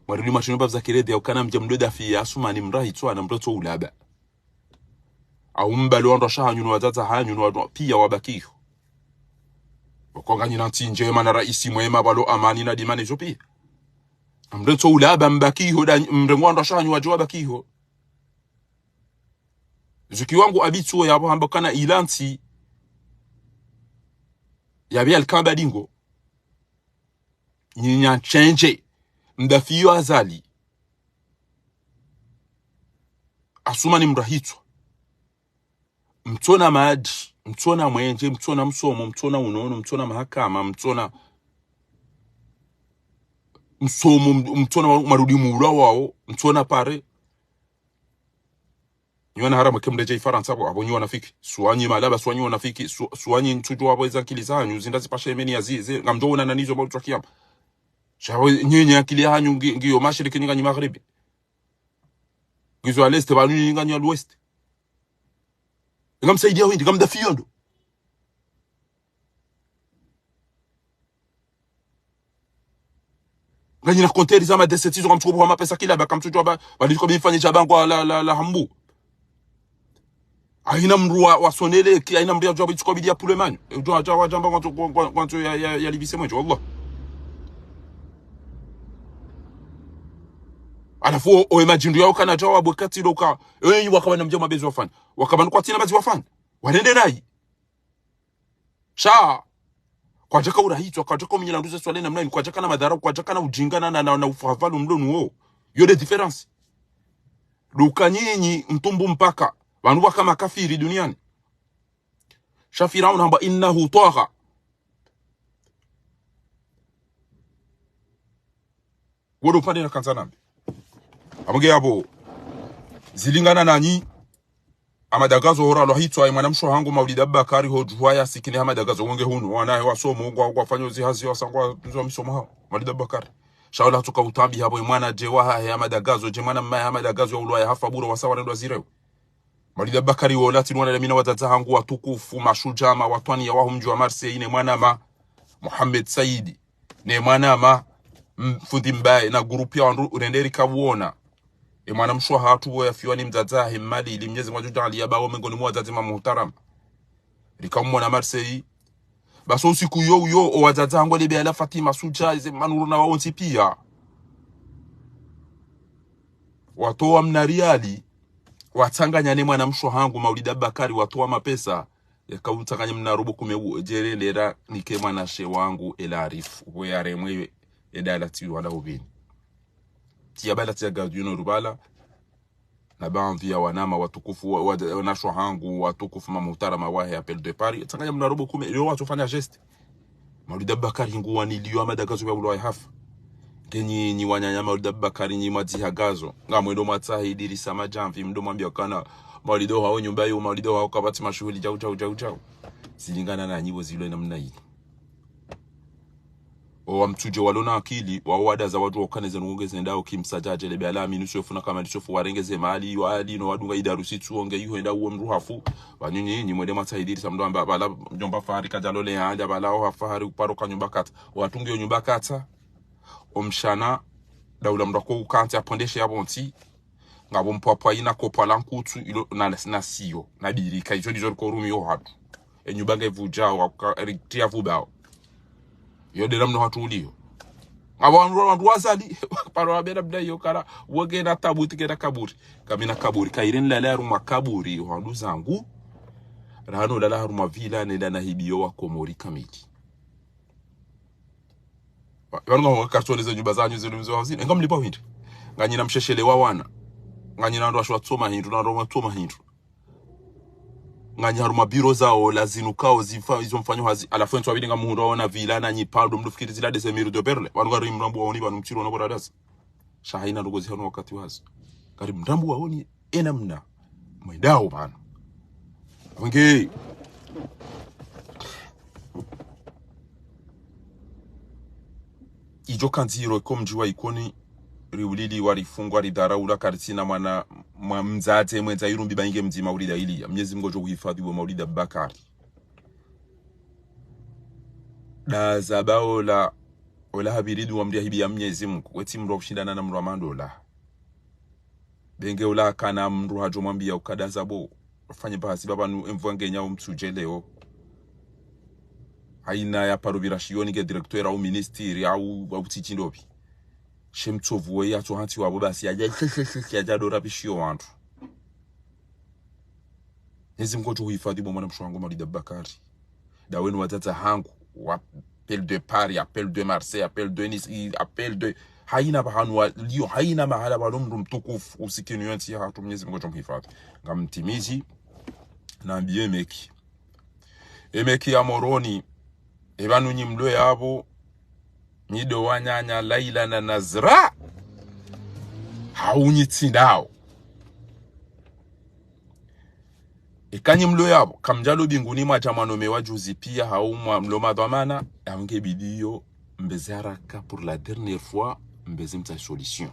Mwarudi mwashino mbapvi za kerede ya ukana mdje mdo dafi ya Asumani mrahitswa na mdo tso ulaba. Au mbalo wandru washa hanyu no wadzadze hanyu no wandru pia wabakiho. Wako nganyina ntsi ndjema na raisi mwema pvalo amani na dimane izo pia. Mdo tso ulaba mbakiho da mrengo wandru washa hanyu wadjo wabakiho. Zuki wangu abitsuwo yapvo hamba kana ila ntsi yapvi alikamba dingo. Nyi nya change. Mdafiyo Azali. Asumani mrahitswa. Mtsona maadi, mtsona mwendje, mtsona msomo, mtsona unono, mtsona mahakama, mtsona msomo, mtsona marudi muula wao, mtsona pare. Nyi wana haramu ke mredjei Farantsa pvo, apvo nyi wanafiki. Suwanyi malaba, suwanyi wanafiki, su-, suwanyi ntsudjo wapvo eza akili zanyu, zinda zipashe emeni ya zi, zi, ngamdjo wona nanizo mautswa kiyama. Sha pvo nyi, nyi akili hanyu ngi, ngiyo mashiriki nyi nganyi magharibi. Ngizo à l'est, pvanu nganyi à l'ouest. Ngamsaidia hindri, ngamdafiyo ndo. Nganyina konteri za madeseti zo kamtsuko buha mapesa kila ba kamtsudjuwa ba, ba nitsuko bimfanye djaba ngwa la, la, la hambu. Haina mdru wa, wa sonele, ki haina mdru ya djuwa bitsuko bidi ya pulemanyo. E djuwa, djuwa, djamba ngwandzo, ngwa-, ngwa-, ngwandzo ya, ya, ya libise mwenje, wallah. Halafu, o, o, e madjindru yao kana djuwa bwe kati loka. E, wakaba na mdja mabezi wafanya. Wakaba nukwatsina bazi wafanya. Warende nayi. Sha, kwadjaka urahitswa, kwadjaka uminyela nduze swale namna inu, kwadjaka na madhara, kwadjaka na ujinga na, na, na, na ufahavalu mlo nuwo. Yo de différence. Duka nyinyi, mtumbu mpaka, pvanu pvwaka makafiri duniani. Sha Firauna hamba, إنه طغى. Wodo upande na kandza nambi. Amge yabo. Zilingana nanyi. Amadagazo hora lo hitswa, e mwana msho hangu Maulida Bakari ho djuwa ya sikini Amadagazo wonge hunu. Wana he wasomo, ngwa, ngwa fanyo zihazi, wasangwa, nzo misomo hao. Maulida Bakari. Shaula tuka utambi habo, e mwana dje wa hahe Amadagazo, dje mwana mmahe Amadagazo ya ulwa ya hafa bure, wasa warendwa zirewe. Maulida Bakari wola tinu wana lamina wadzadze hangu watukufu, mashujaa, mawatwani ya waho mdji wa Marseille, ne mwana ma Mohamed Saidi, ne mwana ma m-, fundi mbaye, na gurupu ya wandru urenderi kabuona. E mwana msho hatru wo yafiwa ni mdzadze hahe Mali, ili Mnyezi Mngu adjudjaliya bawo mengoni mwa wadzadze ma muhtarama. Rika umwona Marseille. Basi usiku uyo uyo, o wadzadze hangu lebe ala Fatima Suja, ze manuru na waontsi pia. Watowa mna riali, watsanganya ne mwana msho hangu Maulida Bakari, watowa mapesa, yaka umtsanganya mna robo kume u, djere lera nike mwanashe wangu El Arif, uwe yaremwe edala tiyo wala ubini. Tiya bala tiya gadu yuno rubala, na baadhwi ya wanama watukufu, wa, wa, wanasho hangu watukufu ma muhtarama wahe Appel de Paris, tsanganya mna robo kume, yo watsofanya geste. Maulida Bakari ngu waniliyo Amadagazo ya ulwa ya hafa. Ngenyi, nyi wananya Maulida Bakari nyi mwadziha gazo. Ngamwendo mwatsaha Idirisa Madjamvi, mdo mwambia kana Maulida hao nyumba yo, Maulida hao kapvatsi mashuhuli, djau, djau, djau, djau. Zilingana nanyi bo zilo namna hili. O wamtsudje walo na akili, wao wadaza wandru wakane ze nungu ngeze ndao kimsadjadje lebe ala aminu swefu na kama ni swefu warenge ze mali, yo ali no wadunga idaru sitsu onge yuho enda uwe mdru hafu. Wanyunyi, nyi mwende mwatsaha Idirisa mdo amba, bala mdjomba Fahari kadjalo le handa, bala o Fahari uparo ka nyumba katsa. Watungi yo nyumba katsa, o mshana, daula mdru ako ukantsi apondeshe ya bontsi, ngabo mpwapwa ina kopwa la nkutsu ilo na, na siyo, na birika, izo ndizo riko rumi yo hatru. E nyumba nge vujao, waka-, ritia vubao. Yo dera mno hatru uliyo. Ngabo wandru, wandru wazali, paro wabera mda yo kara, wege na tabuti kena kaburi. Kamina kaburi, kaire nilale harumwa kaburi, wandru zangu. Rano lala harumwa vila, nenda na hibiyo wa Komori kamili. Wa-, pvanu nga kartone ze nyumba zanyu zinu mzo hazini. Enga mlipa hindri. Nganyina msheshele wa wana. Nganyina wandru washo watsoma hindru, na wandru watsoma hindru. Nganyi harumwa biro zao, la zinu kao, zifa-, izo mfanyo hazi. Halafu entsu wabidi nga muhundru waona vila na nyipado, mdo fikiri zila de ze mur de perle. Pvanu kari mrambu waoni, pvanu mtsiro na boradasi. Sha haina ndoko zihano wakati wazi. Kari mrambu waoni, ena mna. Mwendao pvanu. Wenge. Idjo kandziro ko mdji wa Ikoni, riulili wa rifungwa ridharaula karitsina mwana mwa mdzadze mwendza irumbi ba inge mdzima ulida iliya. Mnyezi Mngu odjo uhifadhwi bo Maulida Bakari. Daza ba ola, ola habiridu wa mdri ya hibi ya Mnyezi Mngu, wetsi mdru wa kushindana na mdru wa mandola. Benge ula kana mdru hadjo mwambiya ukadaza bo. Fanye bahasi baba nu emvwa ngenya umtsudje leo. Haina ya paro bira shioni nge directeur au ministre au, au titi ndobi. She mtsovu we ya tso hantsi wabo basi ya, ya, ya, ya, ya, ya dora bishiyo wandru. Mnyezi Mngu odjo uhifadhwi bo mwana mshe wangu Maulida Bakari. Dawe nu wadzadze hangu, wa Appel de Paris, Appel de Marseille, Appel de Nice, i-, Appel de, haina pvahanu wa Lyon, haina mahala pvalo mdru mtukufu, usikinu yontsi ya hatru Mnyezi Mngu odjo mhifadhwi. Ngamtimizi, nambiye meki. E meki ya Moroni, e pvanu nyi mlo yapvo, nyi ndo wananya Laila na Nazra, hau nyi tsi ndawo. Eka nyi mlo yapvo, kamdjalo binguni mwadja mwanome wa juzi piya hau mwa mlo madhwamana, ya unge bidiyo, mbeze haraka pour la dernière fois, mbeze mtsahe solution.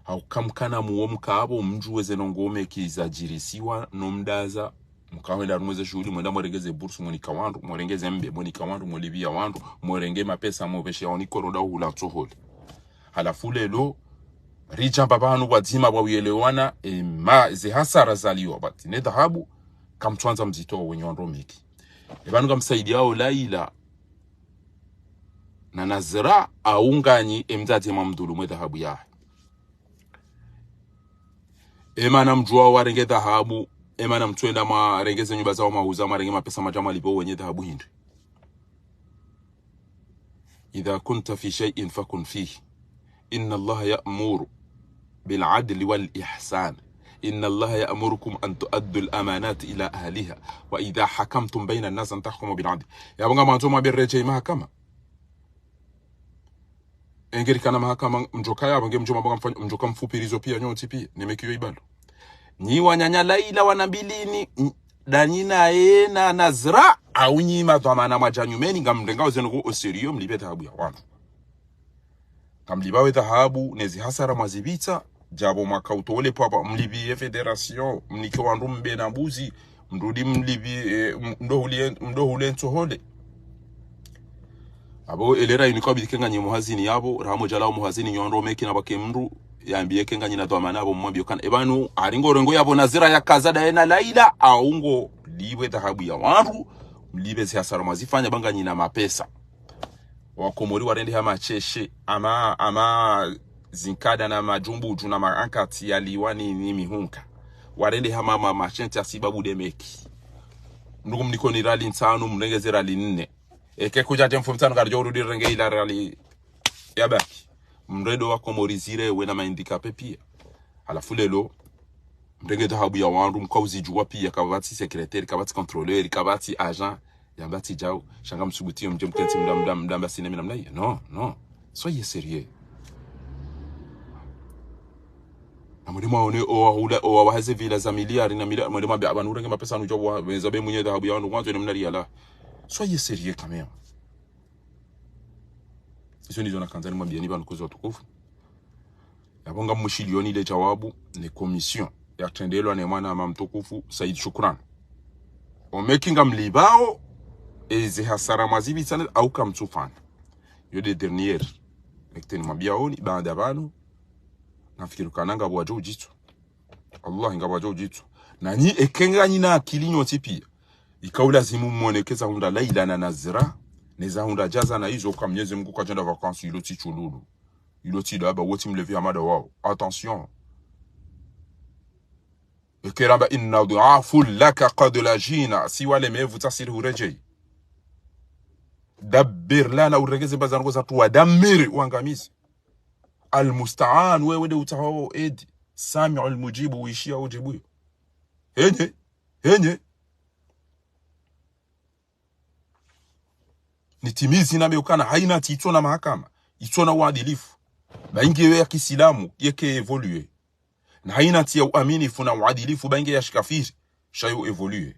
Au kamkana muwo mkapvo mdjuwe ze ndrongoo meki zadjirisiwa no mdaza, mkahwenda harumwa ze shuhuli, mwenda mwerengeze bursu, mwenika wandru, mwerengeze mbe, mwenika wandru, mwelipviya wandru, mwerenge mapesa, mwopveshe yaoni koroda uhula ntsohole. Halafu lelo, ridja mbapvanu pvwadzima pvwa uyelewana, e ma, ze hasara zaliwa, pvati ne dhahabu, kamtswandza mzitowe wenyi wandru meki. E pvanu kamsaidiyawo Laila na Nazra, au nganyi e mdzadze mwamdhulumu e dhahabu yahe. E mana mdjuwa warenge dhahabu, e mana mtswenda mwarenge ze nyumba zawo mwahuza, mwarenge mapesa mwadja mwalipve wenye dhahabu hindri. إذا كنت في شيء فكن فيه. إن الله يأمر بالعدل والإحسان. إن الله يأمركم أن تؤدوا الأمانات إلى أهلها وإذا حكمتم بين الناس أن تحكموا بالعدل. Yapvo ngamwandzo mwambe redjeyi mahakama. Engeri kana mahakama mdjoka yapvo nge mdjo mapvo ngamfanya, mdjoka mfupvirizo piya nyontsi piya, ne meki yo ibalo. Nyi wananya Laila wana mbilini, n-, danyi naye na Nazra, au nyi madhwamana mwadja nyumeni, ngamrengawo ze ndrongoo au sérieux, mlipve dhahabu ya wandru. Kamlipvawo e dhahabu, ne zi hasara mwazipvitsa, djapvo mwaka utowole pvwapva, mlipviye fédération, mnike wandru mbe na mbuzi, mrudi mlipvi, eh, m-, mdo hule, mdo hule ntsohole. Apvo elera yinu kabili kenganyi muhazini yapvo, raha mdjalawo muhazini nyi wandru meki na pvwake mndru, yambiye kenganyi na dhwamana apvo mwambiyo kana. E pvanu, haringo rengo yapvo Nazra yakaza daye na Laila, au ngolipve dhahabu ya wandru, mlipve zi hasara mwazifanya pvanga nyi na mapesa. Wakomori warendeha masheshe, ama, ama zinkada na madjumbu dju na maankati yaliwa ni, ni mihunga. Warendeha ma, ma, mashenti ya sibabu de meki. Mndru kumnikoni rali ntsanu, mrengeze rali nne. Eke kudja te mfumotsanu karidjo urudi renge ila rali ya baki. Mrende wakomori zirewe na ma handicapés piya. Halafu lelo, mrenge dhahabu ya wandru, mkauzidjuwa piya, kapvatsi secrétaire, kapvatsi contrôleur, kapvatsi agent, yamba tsi djau, sha ngamsubutiyo mdje mkentsi mda, mda, mda, mda, sinemi namna iyo. Non, non. Soyez sérieux. Na mwende mwaone owa hula, owa wahaze villa za miliari na miliari, mwende mwambe apvanu urenge mapesa nudjo wa, wenza be mwenye dhahabu ya wandru, mwandzo ne mnari yala. Soyez sérieux quand même. Izo ndizo nakandza nimwambiyeni pvanu kuzi watukufu. Yapvo ngamwishiliyoni le djawabu ne commission yatrendelwa ne mwananya mtukufu Said Shukran. Omeki ngamlipvawo, eze hasara mwazipvitsa ne, au kamtsufanya. Yo de dernière. Nekiteni mwambiyawoni, baanda pvanu, nafikiri kana ngapvo wadjo udjitso. Wallahi ngapvo wadjo udjitso. Nanyi eke nganyi na akili nyontsi piya. Ikao lazimu mwone ke zahundra Laila na Nazra, ne zahundra Jaza na izo ka Mnyezi Mungu kadjenda vacances ilo tsi tshululu. Ilo tsi daba, wotsi mlevi hamada wawo. Attention. Eke ramba إن ضعاف لك قد لجينا. Si wale mevu tasiri huredjeyi. دبر لنا, urengeze mbaza ndrongoo zatru, ودمر, uangamize. المستعان, wewe de utsaho edi. سميع مجيب, uishiya udjibuyo. Henye, henye. Nitimizi nambe ukana haina ntsi itsona mahakama, itsona uadilifu. Ba inge yo ya kisilamu, yeke évoluer. Na haina ntsi ya uaminifu na uadilifu, ba inge ya shikafiri, sha yo évoluer.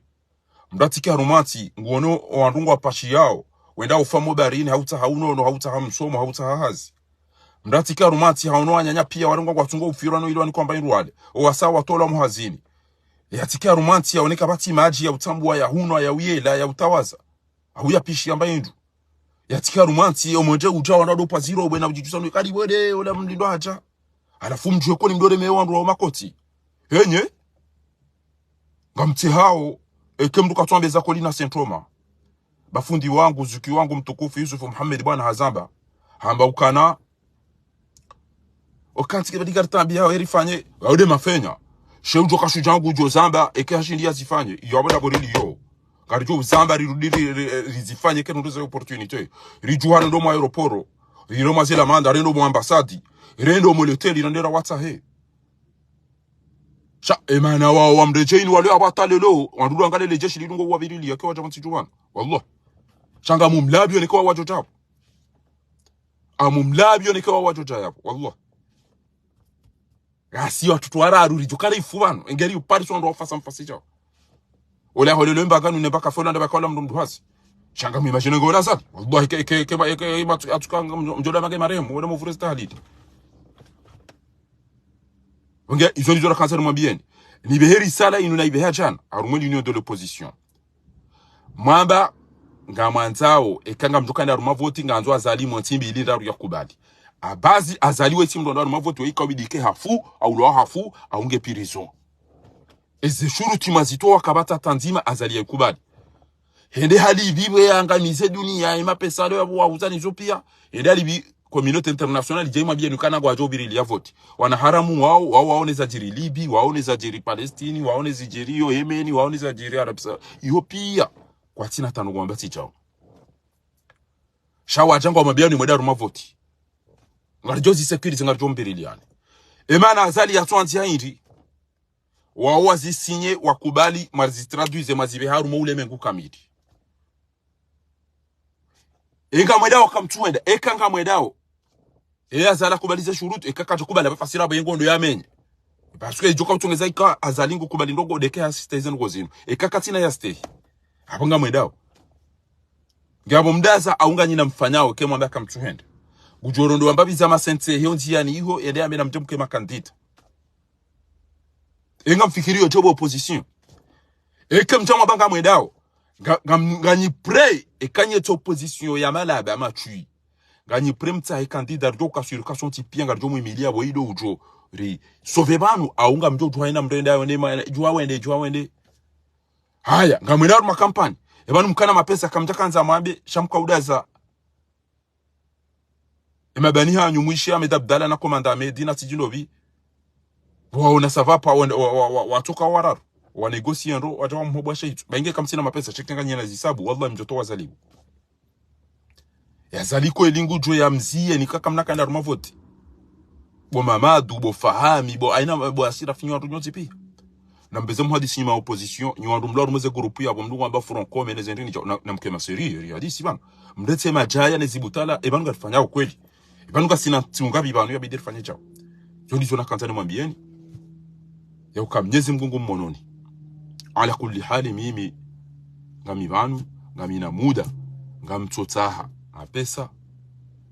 Mndru atsike harumwa ntsi, nguono owandru ngwapashiyao, wenda ufa mobarini, hautsaha unono, hautsaha msomo, hautsaha hazi. Mndru atsike harumwa ntsi, haono wananya piya, warengwa ngwatsungo ufirwa no ilwani kwamba indru wale. Owasa watolwa muhazini. Yatsike harumwa ntsi, yaone kapvatsi madji ya utsambuwa, ya hunwa, ya uyela, ya utawaza. Au ya pishiya mba indru. Yatsike harumwa ntsi, omwendje udja wana dopwa ziro, wena udjidjusa no kali wele, ola mlindo hadja. Halafu mdjuwe koni mdore mewo wandru wa makoti. Henye? Ngamtsehao, eke mndru katsuambeza koli na sentoma. Ba fundi wangu, zuki wangu mtukufu Yusuf Muhammad bwana hazamba. Hamba ukana, okantsi ke badi karitambiya, erifanye, waude mafenya. She udjo kashudja ngu udjo zamba, eke hashindi yazifanye. Iyo abo dabo rili yo. Ngaridjo uzamba rirudi ri, ri, rizifanye ke nunduze opportunité. Ridjuha rendo mwa aéroport. Rendo mwa zela manda, rendo mwa ambassade. Rendo mwa l'hôtel, rendo rawatsahe. Sha, emana wawo wamredjeyi ni wale apvo hata lelo, wandru wangale le jeshi lidungo wapvirili yake wadja mantsi djuwana. Wallah. Sha ngamumlapviyo neke wawadjo djapvo. Ngamumlapviyo neke wawadjo djapvo. Wallah. Ngasi wandru wararu ridjo kara ifu pvanu. Engeri upari so wandru wafasa mfasi djao. Ole aho lelo emba kanu nemba kafola nda bakaola mndru mndru hazi. Sha ngamwimagine ngola zali. Wallahi ke, ke, ke, ke, ke, atsuka mdjo, mdjo da mange marehemu. Ole mvure zita halidi. Nge, izo ndizo nakandza nimwambiyeni. Nipvehe risala inu nayipveha djana, harumwa l'union de l'opposition. Mwamba, ngamwandzao, eka ngamdjo kaya nde harumwa voti, ngamwandzo Azali mwa ntsi mbili ndraru yakubali. Abazi, Azali wetsi mndru ndo harumwa voti, weyi kaubidi ike hafu, au lwa hafu, au nge prison. Eze shuruti mazito wakapvatsa tanzima Azali yayikubali. Hende halipvi pvwe yangamize duniya, ye mapesa alo yapvo wahuzanizo piya. Hende halipvi communauté internationale dje imwambiyeni ukana ngwadjo pvirilia voti. Wana haramu wao, wao waone zadjiri Libye, waone zadjiri Palestine, waone zidjiri yo Yemen, waone zadjiri Arabie Saoudite. Iyo piya. Kwatsina tano ngwamba tsidjao. Sha wadja ngwamwambiyani mwende harumwa voti. Ngaridjo zisécuriser, ngaridjo mpviriliani. Emana Azali yatsoandzi hindri. Wao wazisinye, wakubali, mwazitraduise, mwazipvehe harumwa ulemengu kamili. Enga mwendao kamtsuhenda, eka ngamwendao. Eya Azali akubali ze shurutu, eka kadjakubali, apvo fasira apvo yengo ndo yamenye. Parce que idjo kautsongeza ika Azali ngukubali ndrongo ndeke yastehi ze ndrongo zinu. Eka katsina yastehi. Apvo ngamwendao. Ngapvo mdaza au nganyina mfanyao, ke mwambe kamtsuhenda. Ngudjo rondo wamba pviza masense, hiyo ndziyani iho, yende yambe na mtemke makandida. Enga mfikiri yo djobo opposition. Eke mdja mwamba ngamwendao. Nga, nga, nganyi prêt, eka nyetso opposition ya malaba ama tswi. Nganyi prêt mtsahe candidat ridjo kasuri kasonti piya ngaridjo mwimiliya pvo ido udjo. Ri, sauver pvanu, au ngamdjo djuwa ina mrenda yo nema, djuwa wende, djuwa wende. Haya, ngamwenda harumwa kampani. Epvanu mkana mapesa kamdja kandza mwambe, sha mkaudaza. Emabani hanyu mwishi Ahmed Abdallah na commandant Ahmed na tsidjilo pvi. Waona ça va pas, wa, wa, wa, wa, watsoka wararu. Wa négocier ndro, wadja wamhobwa shaitu. Bainge kamtsina mapesa, sheke nganyina zisabu, wallahi mdjoto wazalibu. Yazali ko elingu djo yamziye, ni kaka mna kanda harumwa voti. Bo Mamadu, bo Fahami, bo Aina, bo Asira, finyo wandru nyontsi piya. Na mbeze muhadisi nyima opposition, nyi wandru mlo harumwa ze groupe yapvo mndru ngwamba Front Commun, ne zendrini djao, na, na mke maseri, ri hadisi pvanu. Mretse madjaya ne zibutala, epvanu ngarifanyao kweli. Epvanu ngasina ntsi ungapvi pvanu yabidi rifanye djao. Yo ndizo nakandza nimwambiyeni. Ya uka Mnyezi Mngu ngu mhononi. Ala kulli hali mimi, ngami pvanu, ngamina muda, ngamtsotsaha, mapesa,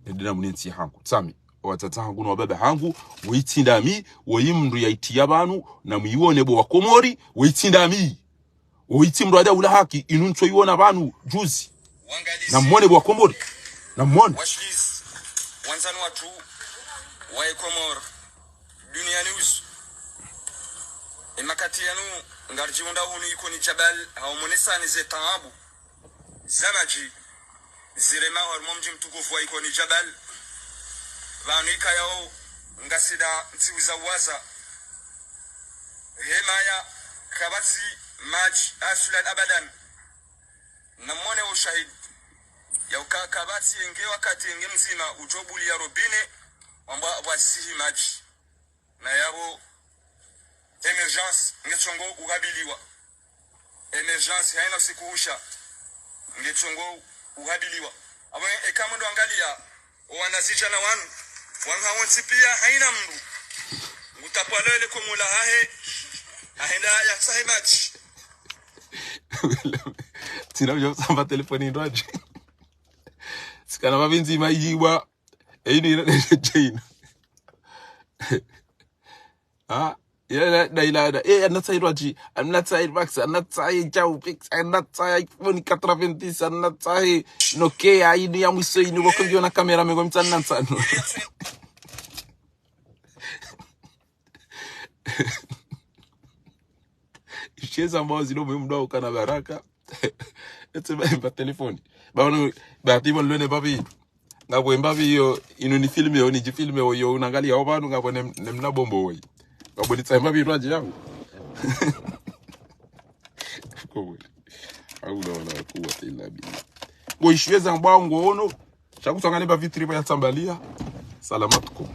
nende na mnentsi hangu. Tsami. Wadzadze hangu no wababa hangu, woyitsi ndami, woyi mndru yayitiya pvanu, na mwiwone bo Wakomori, woyitsi ndami. Woyitsi mndru yadja hula haki, inu ntsoyiwona pvanu, juzi. Na mwone bo Wakomori, na mwone. Washilizi, wandzani watru, wa Komori, duniani uzu. Emakati yanu, ngaridjiunda hunu Ikoni Djabal, hawomonesani ze taabu za madji zirema harumwa mdji mtukufu wa Ikoni Djabal, pvanu ikayao ngasina ntsihu za uwaza. Hemaya kapvatsi madji aswilan abadan. Na mwone ushahidi ya uka kapvatsi enge wakati enge mdzima udjo buliya robine, wambwa pvwazihi madji. Na yapvo émergence ngetsongo uhabiliwa. Émergence hayina usiku husha. Ngetsongo uhabiliwa. Apvo eka mwendo angaliya, owanazidjana wanu, wanu hawontsi piya hayina mndru ngutapwa lele ko mula hahe, ahenda yatsahe madji. Tsina udjo samba telefoni ndwadji. Tsikana mapvendzi mayiwa. Einu ina nene djeina. Ha? Ila, ila, ila, ila. Eh, anatsaha Rwadji, anatsaha Max, anatsaha Jau Pix, anatsaha iPhone quatre-vingt-dix, anatsaha Nokia, inu ya mwiso inu, pvoko ngiyo na kamera mengo mitsanu na ntsanu. Isheza mbao zilo muhimu ndo ukana baraka. Etse ba, ba telefoni. Ba wanu, ba tibo lwene babi. Ngapvo embabi iyo, inu ni filme yo, ni dji filme yo, yo, unangaliya opvanu, ngapvo ne, ne mna bombo woyi. Ngapvo nitsahe mbabi Rwadji yangu. Kwa kweli. Haula wala quwwata illa billah. Bo isheza mbao ngo ono. Sha kutsangane ba vitri ba yatsambaliya. Salamatukum.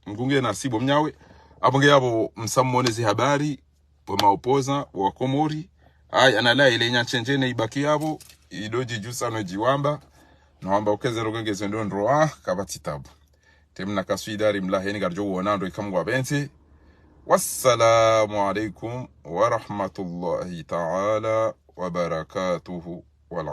Mngu nge nasibu mnyawe. Apvo nge yapvo msamone zi habari. Bo maopposant wa Komori. Ayi, anala ile nya tsendjene ibaki yapvo. Ido djidjusa no djiwamba. No wamba ukeze rogo ngeze ndo ndro, ah, kapvatsi tabu. Temna kaswida ri mlaheni karidjo uona ndo ika Mngu apvendze. Wassalamu alaikum wa rahmatullahi ta'ala wa barakatuhu. Wala